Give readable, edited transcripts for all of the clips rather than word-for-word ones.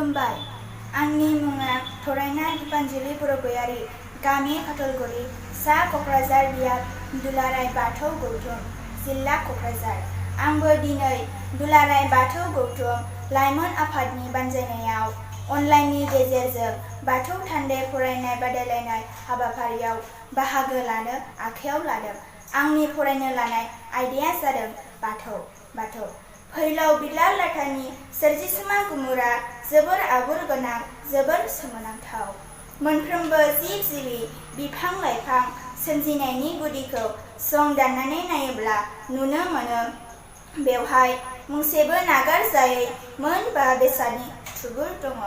खुलुमबाय। आंनि मुङा थरायना दिपान्जलि बरगयारी, गामि खाथलगुरि, सा कक्राझार बियाब दुलाराय बाथौ गौथुम, जिल्ला कक्राझार। आंबो दिनै दुलाराय बाथौ गौथुम लाइमोन आफादनि बानजायनायाव अनलाइननि गेजेरजों बाथौ थान्दै फरायनाय बादायलायनाय हाबाफारियाव बाहागो लानो आखायाव लादों। आंनि फरायनो लानाय आयदाया जादों बाथौ। फैलाव बिलार लाटानि सोरजिसुमा गुमुरा जोबोर आगुर गोनां, जोबोर सोमोनांथाव। मोनफ्रोमबो जिब जिबि, बिफां लाइफां सोमजिनायनि गुदिखौ संदाननानै नायोब्ला नुनो मोनो बेवहाय मुंसेबो नागारजायै मोन 5 बेसादनि थुबुर दङ।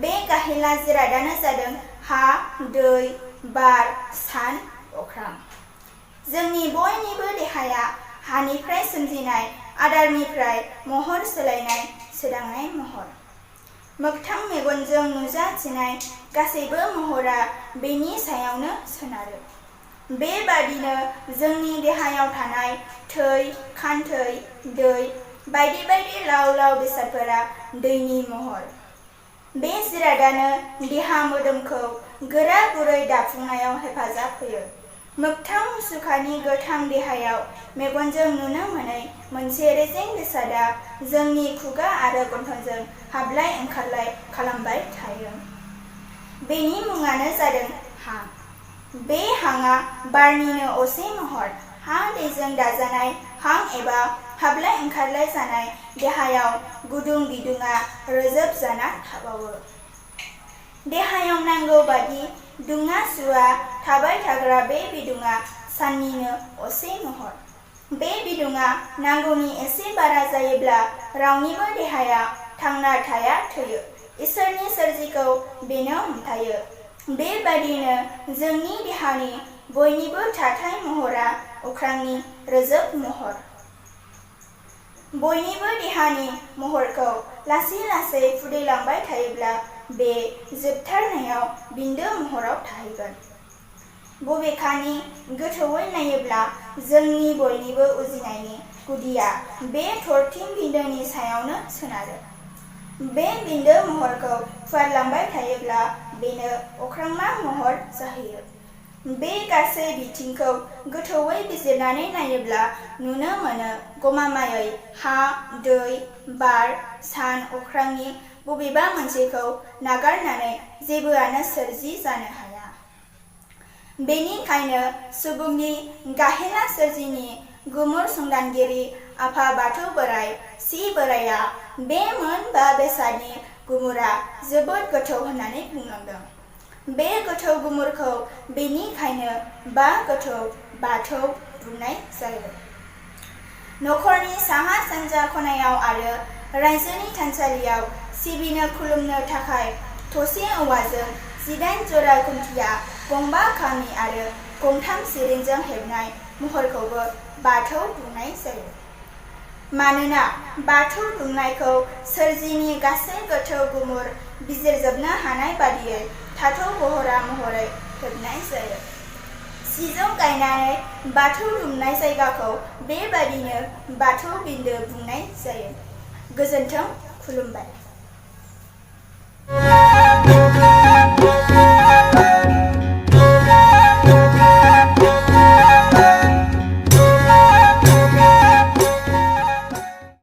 बे गाहेला जिरादानो जादों हा, दै, बार, सान, अख्रां। जोंनि बयनिबो देहाया हानिफ्राय सोमजिनाय, आदारनिफ्राय महर सोलायनाय सोदांनाय महर। मोगथां मेगनजों नुजाथिनाय गासैबो महरा बेनि सायावनो सोनारो। बेबादिनो जोंनि देहायाव थानाय थै, खान्थै, दै बायदि बायदि लाव लाव बेसादफोरा दैनि महर। बे जिरादानो देहा मोदोमखौ गोरा गुरै दाफुंनायाव हेफाजाब होयो। मोगथां मुसुखानि गोथां देहायाव मेगनजों नुनो मोनै मोनसे रेजें बेसादा जोंनि खुगा आरो गन्थंजों हाबलाय ओंखारलाय खालामबाय थायो। बेनि मुङानो जादों हां। बे हांआ बारनिनो असे महर। हा दैजों दाजानाय हां एबा हाबलाय ओंखारलाय जानाय देहायाव गुदुं बिदुङा रोजोब जाना थाबावो। देहायाव नांगौ बादि दुङा सुवा थाबाय थाग्रा बे बिदुङा साननिनो असे महर। बे बिदुङा नांगौनि एसे बारा जायोब्ला रावनिबो देहाया थांना थाया, थैयो। इसोरनि सोरजिखौ बेनो हमथायो। बेबादिनो जोंनि देहानि बयनिबो थाथाय महरा अख्रांनि रोजोब महर। बयनिबो देहानि महरखौ लासै लासै फुदैलांबाय थायोब्ला बे जोबथारनायाव बिन्दो महराव थाहैगोन। बबेखानि गोथौवै नायोब्ला जोंनि बयनिबो उजिनायनि गुदिया बे थरथिं बिन्दोनि सायावनो सोनारो। बे बिन्दो महरखौ फुवारलांबाय थायोब्ला बेनो अख्रांमा महर जाहैयो। बे गासै बिथिंखौ गोथौवै बिजिरनानै नायोब्ला नुनो मोनो गमामायै हा, दै, बार, सान, अख्रांनि बबेबा मोनसेखौ नागारनानै जेबोआनो सोरजि जानो हाया। बेनिखायनो सुबुंनि गाहेला सोरजिनि गुमुर संदानगिरि आफा बाथौ बोराइ सि बोराइया बे मोन 5 बेसादनि गुमुरा जोबोद गोथौ होननानै बुंलांदों। बे गोथौ गुमुरखौ बेनिखायनो 5 गोथौ बाथौ बुंनाय जायो। नखरनि साहा सानजा खनायाव आरो रायजोनि थानसालियाव सिबिनो खुलुमनो थाखाय थसे औवाजों 18 जरा खुन्थिया, गंबा खामि आरो गंथाम सिरिंजों हेबनाय महरखौबो बाथौ बुंनाय जायो। मानोना बाथौ दुमनायखौ सोरजिनि गासै गोथौ गुमुर बिजिरजोबनो हानाय बादियै थाथौ बहरा महरै हेबनाय जायो। सिजौ गायनानै बाथौ दुमनाय जायगाखौ बेबादिनो बाथौ बिन्दो बुंनाय जायो। गोजोन्थों, खुलुमबाय।